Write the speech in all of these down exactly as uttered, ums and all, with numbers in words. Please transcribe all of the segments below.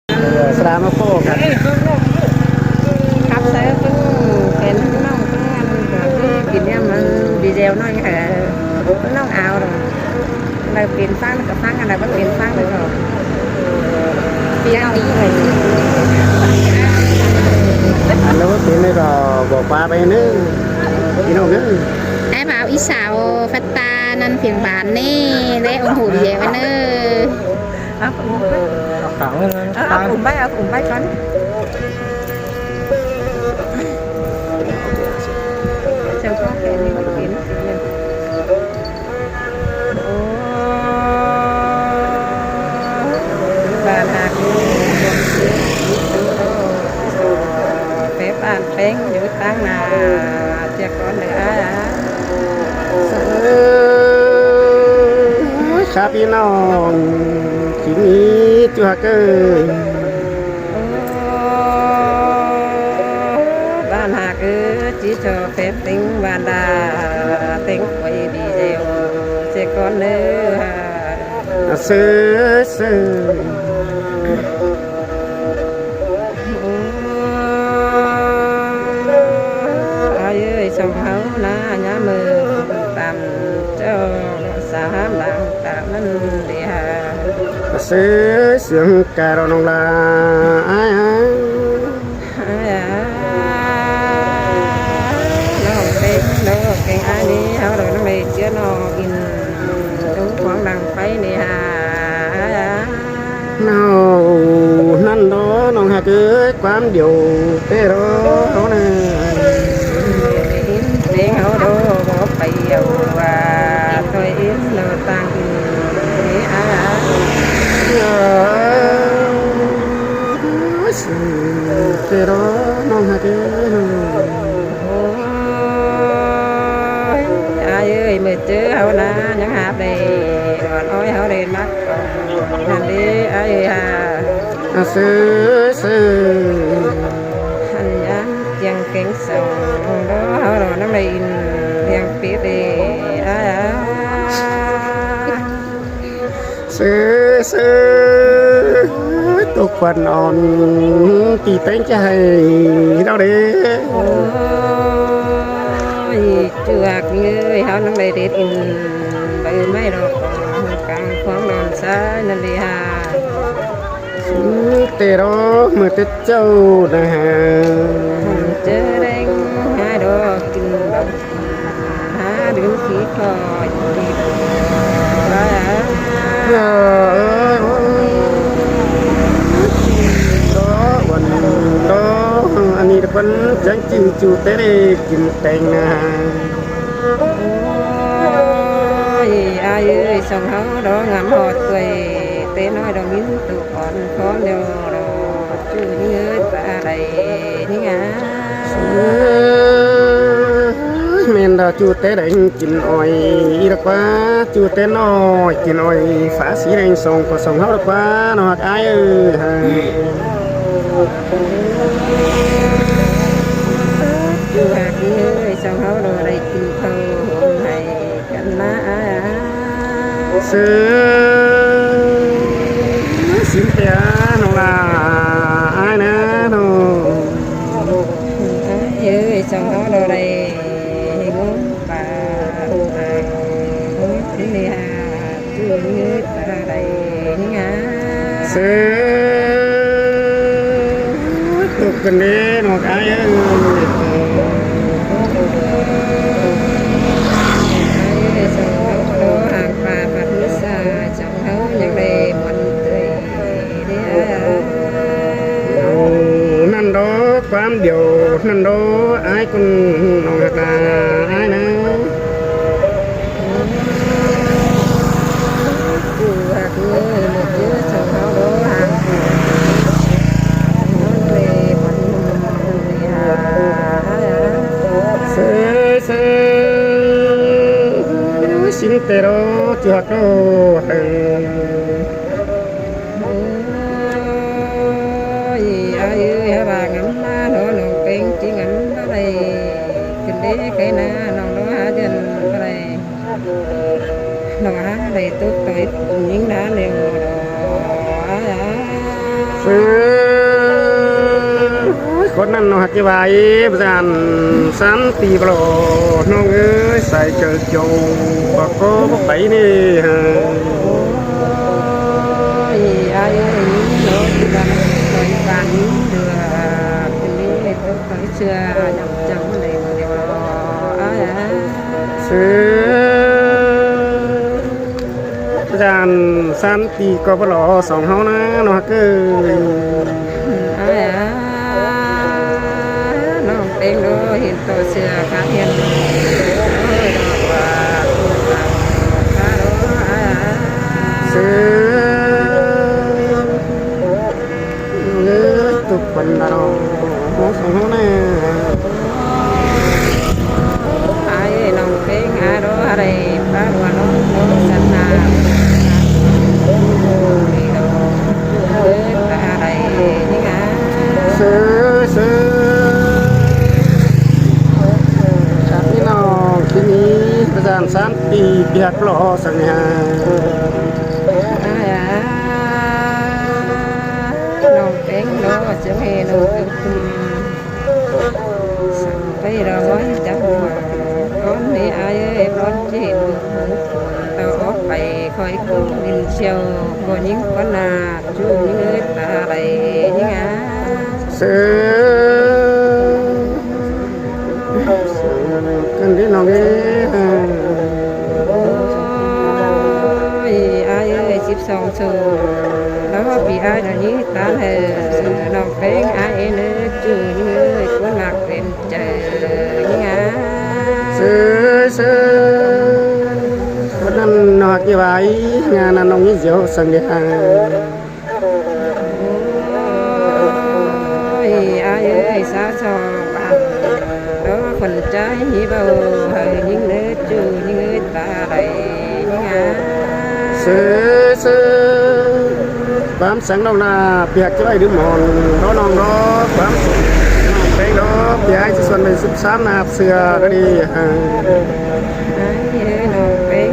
Sá ꞌmá ꞌpộ khắp. Khắp sáư ꞌpứng khen ꞌpứng ꞌnọng ꞌpứng ăn ꞌpứng kỉ niệm ăn video ꞌnọi hả. ꞌPứng ꞌnọng ao rồi. Đảy pên ꞌphắng ꞌcọ ꞌphắng, ăn đảy báu pên ꞌphắng ꞌcọ. Pên ꞌnọng ꞌpứng. Ăn đảy báu pên ꞌcọ bỏ qua ꞌvạy ꞌnớ. Kỉ ꞌnọng ꞌnớ. Ái bảo ꞌí sáo phát ta ꞌnặn phiên bản ꞌnị, đảy ủng hộ video ꞌnớ. Áo khủng bố. Áo khủng bố. Áo khủng bố, áo khủng bố con. Chào con kẻ đi một chuyến. Ôi, bạn hạt phép an pheng dú tăng nả, ꞌchưa con đảy ai á. Khắp ꞌpi ꞌnọng, chính ꞌí ꞌchua cơ. Ôi, bạn hạt cứ chỉ cho phép tính bạn đã tính quay video, ꞌchưa con đảy ai á. Sư, sư. Ai ơi, song háo ná nhá mơ tạm cho sa hám làng tạm ꞌnặn đi hả. Sư, sướng ca ꞌro ꞌnọng ꞌla ai á. Ai á. ꞌNọng pên, ꞌnọng pên ai ꞌnị, háo ꞌnọng ꞌnặn ꞌmí ꞌchưa ꞌnọng in túng quảng lăng pay ꞌnị hả. Ai á. ꞌNọng ꞌnặn đó, ꞌnọng hạt ơi, quám điêu té đó, háo ꞌnị. Pên háo đó, báu pay au ꞌva, thôi in ꞌnọng tăng in ꞌnị ai á. Ôi, sư, té đó, ꞌnọng hạt ơi. Ôi, ai ơi, ꞌmự ꞌchớ háo ná, ꞌnhắng háp đảy, ꞌnón ói háo đảy ꞌmặc. ꞌNặn đi, ai ơi hả. À, sư, sư. Hăn nhá, chiêng kéng sông, đó háo đó, ꞌnặn đảy in, chiêng pít đảy, ai, ai. Sư, sư, tô khuôn ón, ꞌpi ꞌtếng ꞌchí hảư ꞌnị ꞌnớ đé. Ôi, ꞌchư ác ơi, háo ꞌnặn đảy đét in, báu ꞌmạy đảy, cang khuang đon sa ꞌnặn đảy hả. Sư, té đó, ꞌmự té ꞌchạu ꞌnớ hả. Hăn ꞌchớ đéng, hả đó, kin báu. Hả, đưm khí khỏi, kin báu. Ơ, ơ, ơ. Đó, uôn đó, ăn ꞌnị là ꞌquan chắng ꞌchư ꞌchu té đảy kin ꞌtếng ꞌnớ. Ôi, ai ơi, song háo đó ngắm hot quay, té ꞌnọi đó ꞌmí tụ ón khó ꞌlẹo đó, ꞌchu ꞌnhứng ơi, ta đảy ꞌnhứng á. Ôi, ꞌmen đó ꞌchu té đảy kin ỏi, ꞌí đó ꞌquá, ꞌchu té ꞌnọi kin ỏi, phá sí đảy song ꞌcọ song háo đó ꞌquá, ꞌnọ ꞌhặc ai ơi, hả. ꞌChu ꞌhặc ơi, song háo đó đảy kin khảu hôm hảư căn ꞌmá ai á. Sư, sính té ꞌnọng ꞌla ai ꞌnớ ꞌnớ. Ai ơi, song háo đó đảy ngắm ꞌpa, ꞌpa, ꞌnị hả. Sư, tốc căn đé ꞌnọng ai ơi. Ôi, ꞌnặn đó, quám điêu ꞌnặn đó, ai ꞌcốn ꞌnọng ꞌhặc ꞌla ai ꞌnớ. Sư, sư, sính té đó, ꞌchu ꞌhặc đó, hảư. Ôi, ai ơi, hả, ꞌva ngắm ꞌmá đó, ꞌnọng ꞌpéng ꞌchí ngắm ꞌmá đảy. Kin đé khay ꞌná, ꞌnọng đó hả, dơn ꞌmá đảy. ꞌNọng hả, đảy tốc ꞌtoi ꞌnhính ná ꞌlẹo đó. Ai, ai. Sư, Cốt năn ꞌnọng ꞌhặc ꞌchí ꞌvạy, ꞌpưa ꞌdan sán ti ꞌpưa lo ꞌnọng ơi, sai chaư chảu ꞌpưa ꞌcọ ꞌpưa pay ꞌnị hả. Ôi, ai ơi, ꞌnị ꞌnớ, ꞌpưa ꞌdan ꞌcọ ꞌpưa ꞌnị, ꞌpưa ꞌnị, ꞌpưa ꞌcọ ꞌchưa, nhắm chăm đảy ꞌmưa ꞌnị lo, ai ơi. Sư ꞌpưa ꞌdan sán ti ꞌcọ ꞌpưa lo song ꞌháu ꞌnớ, ꞌnọng ꞌhặc ơi. Ai à, ꞌnọng ꞌpéng ꞌnớ, hên ꞌtọ sia khát hên. Ôi, ꞌnọng ꞌva, ꞌva, ꞌva, ꞌva, ai à. Sư ꞌnớ, ꞌtộc khuôn đa ꞌnọng, ꞌhó song ꞌháu ꞌnớ. Ai ơi, ꞌnọng ꞌpéng a đó a đảy, ꞌpá ꞌva ꞌnọng ꞌnớ săn na. Ôi, ꞌnọng ꞌpéng a đảy, ꞌnhính a. Sư, sư. Chắp ꞌnị ꞌnọng, ꞌkhịt ꞌnị, ꞌpưa ꞌdan sán ti ꞌpi ꞌhặc ꞌpưa lo săng ꞌnị hả. Ai à. ꞌNọng ꞌpéng ꞌnớ, chắng hên ꞌnọng ꞌcứm. Săng pay ꞌlạ ꞌmới chắng ꞌnọng. Ón ꞌnị ai ơi, ón ꞌchí ꞌnọng. ꞌTạu ók pay khỏi ꞌcọ ꞌmịn ꞌcheo, ꞌcọ ꞌnhính ꞌcốn nả, ꞌchu ꞌnhính ꞌhướt ta đảy ꞌnhính a. Sư ꞌcứn đi ꞌnọng ơi. Ôi, ai ơi, síp song sổ. Đó, ꞌpi ai ꞌnọ ꞌnị ꞌtan hả, ꞌnọng ꞌpéng ai ơi ꞌnớ, ꞌchu ꞌnhính ơi, ꞌcốn ꞌmặc pên chaư ꞌnhính a. Sư, sư. Cốt năn ꞌnọng ꞌhặc ꞌchí ꞌvạy, ꞌnhá ꞌnọng ꞌnhính ꞌdiu săng đi hả. Ôi, ai ơi, sa so ꞌva. Đó, khuôn ꞌchái hí báu, hảư ꞌnhính ꞌnớ, ꞌchu ꞌnhính ơi, ta đảy ꞌnhính a. Sư, sư. ꞌPưa săng ꞌnọng ꞌnạ, ꞌpi ꞌhặc ꞌchí ꞌvạy đưm hỏn, đó ꞌnọng đó, ꞌpưa ꞌnọng ꞌpéng đó, ꞌpi ꞌhặc ꞌchí suôn pay síp sán ꞌnạp sưa đó đi hả. Ai ơi, ꞌnọng ꞌpéng,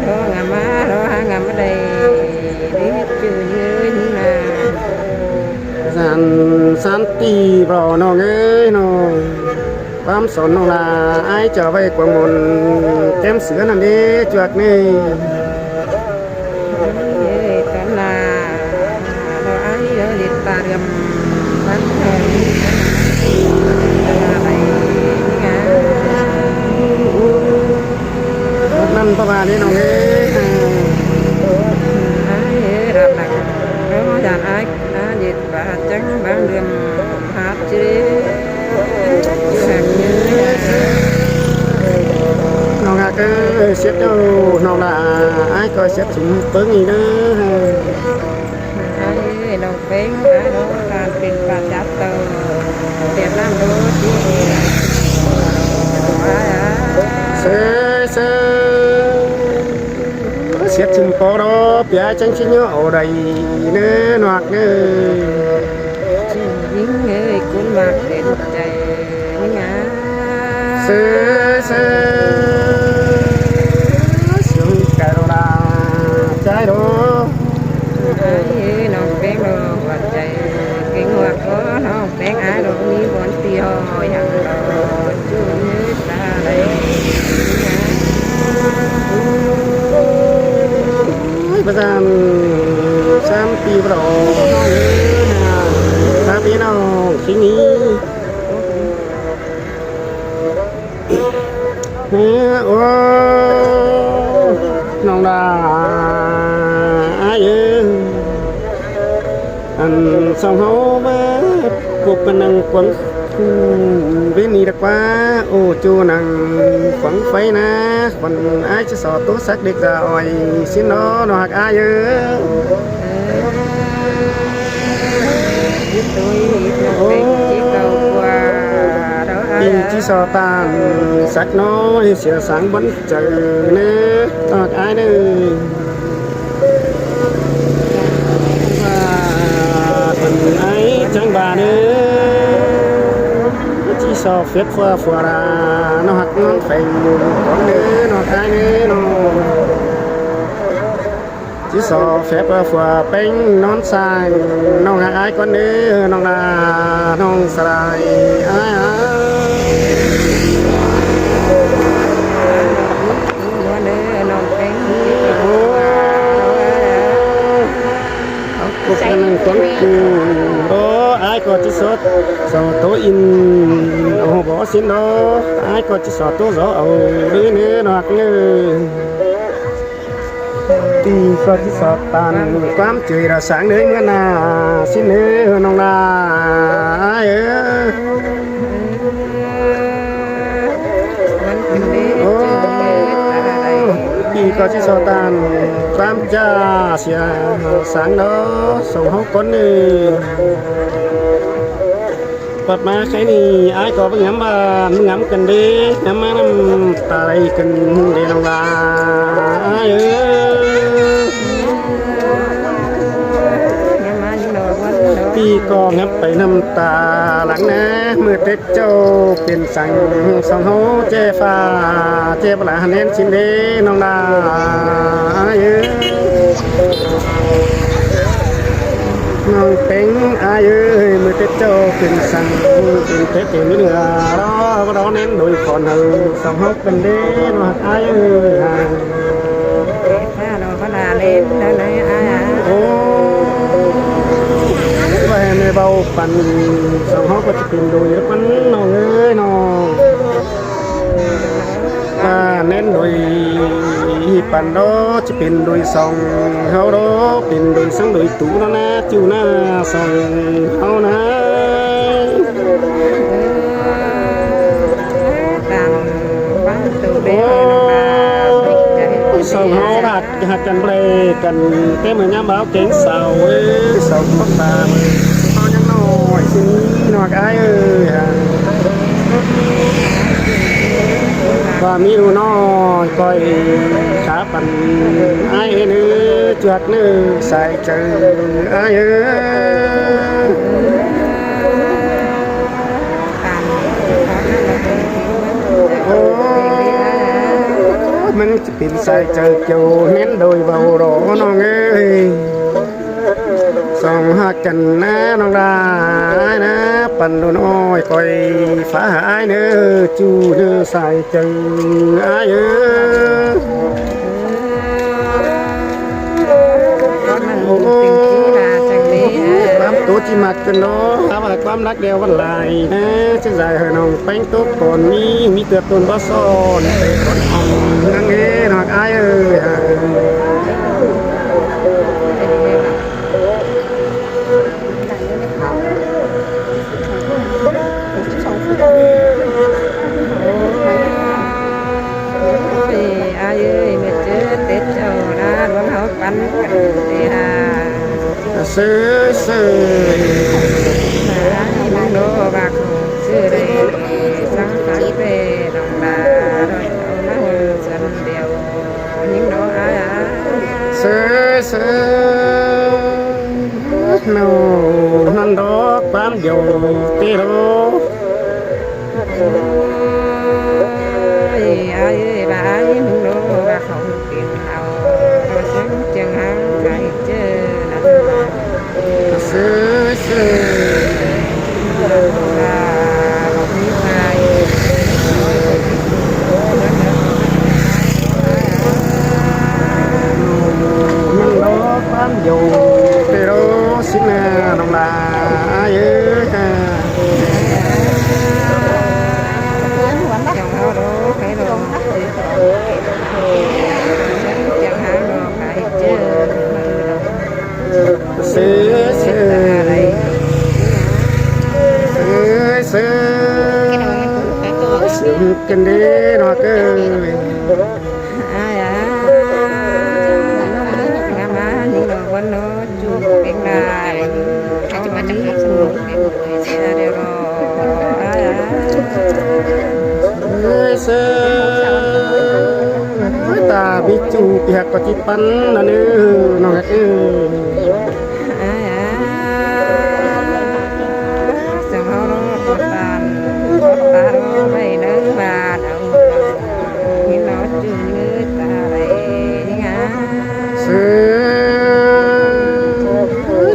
đó ngắm a, đó hả ngắm a đảy. Đi ꞌchu ꞌnhính ơi ꞌnhính a. ꞌPưa ꞌdan sán ti ꞌpưa lo ꞌnọng ơi ꞌnớ. ꞌPưa son ꞌnọng ꞌlạ, ai ꞌchọ ꞌvạy cuông môn ꞌtém sứa ꞌnặn đi, chuak ꞌnị. Ê, tón ꞌlạ, lo ai ꞌnớ, đi ta đưm, bắn hả, đi ta đảy, đi ngả. ꞌNặn ꞌpưa ꞌva ꞌnị ꞌnọng ơi. Ai ơi, đạp đẳng, ꞌnớ ꞌdan ai, ai đi ꞌva chắng bắn đưm, hạt chứ đi. ꞌNọng ꞌhặc ơi, siết đâu, ꞌnọng ꞌlạ, ai ꞌcọ siết sung ꞌpứng ꞌnị ꞌnớ. Ai ơi, ꞌnọng ꞌpéng, ai ꞌnọng ꞌtan pên ꞌva chắp tau, Việt Nam đô, chứ. Ai à. Sư, sư. Siết sung ꞌpó đó, ꞌpi ai chắng ꞌchí ꞌnhó ổ đảy ꞌnớ, ꞌnọng ꞌhặc ꞌnớ. Chư ꞌnhính ơi, ꞌcốn ꞌmặc pên chaư ꞌnhính a. Sư, sư. Siêng cai đô đa, chai đô. Ai ơi, ꞌnọng ꞌpéng đô, ꞌva chaư, ꞌkính ꞌhuạk ꞌcọ, ꞌnọng ꞌpéng ai đô, ꞌmí bón ti ꞌhọi hăng đô, ꞌchu ꞌnhính ta đảy. Ôi, ꞌpưa ꞌdan sán ti ꞌpưa lo, ꞌnọng ơi, ꞌnạ. Sán ti ꞌnọng, sính ꞌnị. Ơ, ô, ꞌnọng ꞌlạ, ai ơi. Ăn song ꞌháu ꞌmá ꞌcộp căn nẳng quảng khu ꞌvến ꞌnị đa ꞌquá, ô, ꞌchu nẳng quảng pháy ꞌnạ, khuôn ai ꞌchí so ꞌtố sắc đếc dả ỏi ꞌsịn ꞌnớ, ꞌnọng ꞌhặc ai ơi. Ơ, ơ, ơ, ơ, ơ, ơ, ơ, ơ, ơ, ơ, ơ, ơ, ơ, ơ, ꞌpứng ꞌchí so ꞌtan sắc ꞌnớ, sia sáng bón chaư ꞌnớ, ꞌnọng ꞌhặc ai ꞌnớ. ꞌVa khuôn ai chắng ꞌva ꞌnớ, ꞌchí so phép ꞌphua ꞌphua đa, ꞌnọng ꞌhặc ꞌnón pheng cón ꞌnớ, ꞌnọng ꞌhặc ai ꞌnớ, ꞌnọng. ꞌChí so phép ꞌphua ꞌpéng ꞌnón sang, ꞌnọng ꞌhặc Ải ꞌcốn ꞌnớ, ꞌnọng ꞌla, ꞌnọng ꞌsá lai, ải, ải. Ôi. Cốc ꞌnặn ꞌcốn cu. Ôi, ải ꞌcọ ꞌchí sốt, sốt ꞌtố in, au bó sín đó. Ải ꞌcọ ꞌchí sốt ꞌtố gió au đới ꞌnớ ꞌnọng ꞌnớ. ꞌPi ꞌcọ ꞌchí sốt ꞌtan ꞌquám ꞌchưi đa sáng đới ꞌmứa ꞌna sín ꞌnớ ꞌnọng ꞌla, ải ới. Ôi, ꞌpi ꞌcọ ꞌchí sốt ꞌtan ꞌquám ꞌchá sia sáng đó sông ꞌháu ꞌcốn ꞌnớ. Quát ꞌmá khay ꞌnị, ải ꞌcọ báu ngắm ꞌva, báu ngắm căn đé, ngắm ꞌmá ꞌnặm ta lai căn đé ꞌnọng ꞌla, ải ới. ꞌPi ꞌcọ ngắm pay ꞌnặm ta lăng ꞌnớ, ꞌmự Tết ꞌchạu pên săng song ꞌháu ꞌchẹ ꞌphạ, ꞌchẹ báu ꞌla hăn ꞌnén sín đé ꞌnọng ꞌla, ải ới. ꞌNọng ꞌpéng ải ới, ꞌmự Tết ꞌchạu pên săng, pên Tết pên ꞌnị ꞌnớ, đó, đó ꞌnén đôi khon hảư song ꞌháu căn đé ꞌnọng ải ới. Ôi, ꞌva hên ꞌnị báu păn song ꞌháu ꞌcọ ꞌchí pên đôi ꞌlẹo ꞌnọng ới ꞌnọng. ꞌVa ꞌnén đôi păn đó ꞌchí pên đôi song ꞌháu đó, pên đôi săng đôi tủ đó ꞌna, ꞌchu ꞌna song ꞌháu ꞌna. Ôi, song ꞌháu ꞌhặc, ꞌhặc căn ꞌpưa căn, té ꞌmự ꞌnhá báu kéng sau, ôi, song ꞌháu ta, ꞌháu ꞌnhắng ꞌnọi sín ꞌnọng ải ới hả. ꞌVa ꞌmí ꞌnọi ꞌcoi khá păn ải ới ꞌnớ, chuak ꞌnớ sai chaư ải ới. Ôi, ꞌmắn ꞌchí pên sai chaư kiêu ꞌnén đôi báu đó ꞌnọng ới. Song ꞌhặc căn ꞌna ꞌnọng ꞌla, ải ꞌna, păn đôi ꞌnọi ꞌcoi phá hả ải ꞌnớ, ꞌchu ꞌnớ sai chaư ải ới. Ôi, ꞌquám ꞌtố ꞌchí ꞌmặc căn đó, hả ꞌva ꞌquám lắc đeo ꞌvắn lai ꞌnớ, ꞌchí dạy hảư ꞌnọng ꞌpéng tốc cón ꞌmí, ꞌmí tưa ꞌtôn báu son, ꞌtê cón ong ꞌnăng ꞌnớ ꞌnọng ải ới hả. Ôi, ải ới, ꞌmự ꞌchớ Tết ꞌchạu ꞌna, ꞌlống ꞌháu păn căn đé hả. Sư, sư. Hả, ꞌnị ꞌnọng đó ꞌva khong sư đảy, săng săng đé ꞌnọng ꞌla, ꞌnọng ꞌmá hôn sân điêu. Sư, sư. ꞌNọng ꞌnặn đó ꞌquám điêu ꞌtê đó. Ôi, ải ới, ꞌva ải ới, ꞌnọng đó ꞌva khong pên au, ꞌva săng chiêng hăng khay ꞌchớ ꞌnặn. Sư, sư. ꞌNặn đó ꞌquám điêu ꞌtê đó sín ꞌna ꞌnọng ꞌla, ải ới hả. Sư, sư. Sư, sư. Sư căn đé ꞌnọng ới. Ải ới. Ngắm ꞌmá ꞌnị ꞌnọng ꞌquám đó. Ôi, sư, ta ꞌmí ꞌchu ꞌpi ꞌhặc ꞌcọ ꞌchí păn ꞌnặn ꞌnớ, ꞌnọng ới. Sư,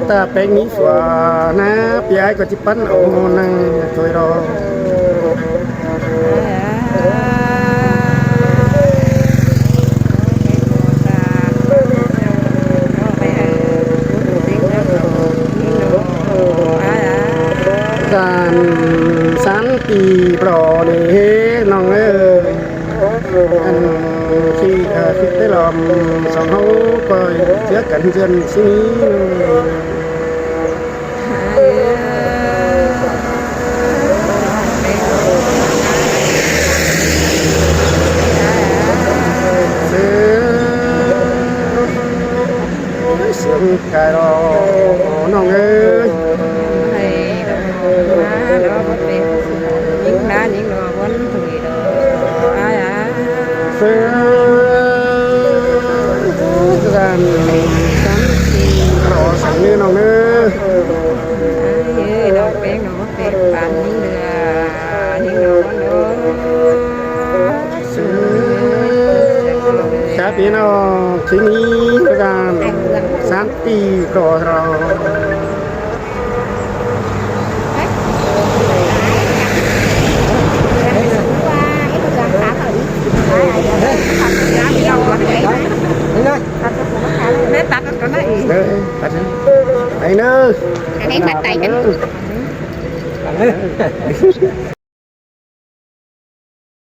ta ꞌpé ꞌmí sua ꞌná pia ꞌí ꞌcọ ꞌchí ꞌpắn au ꞌnăng thôi đó. ꞌGian sán pi pro ꞌnị ꞌnọng ới. Ăn khi, ờ, khi té lom song ꞌháu ꞌcoi ꞌchớ căn ꞌdượn ꞌsịn ꞌnị. Sướng, sướng cái đó ꞌnọng ới. Sướng, ꞌgian sán pi pro săng ꞌnị ꞌnọng ới. Chả biết nó chính ý cái gan sáng ti có rồi. Đấy, tắt nó. Anh ơi. Anh bắt tay chứ.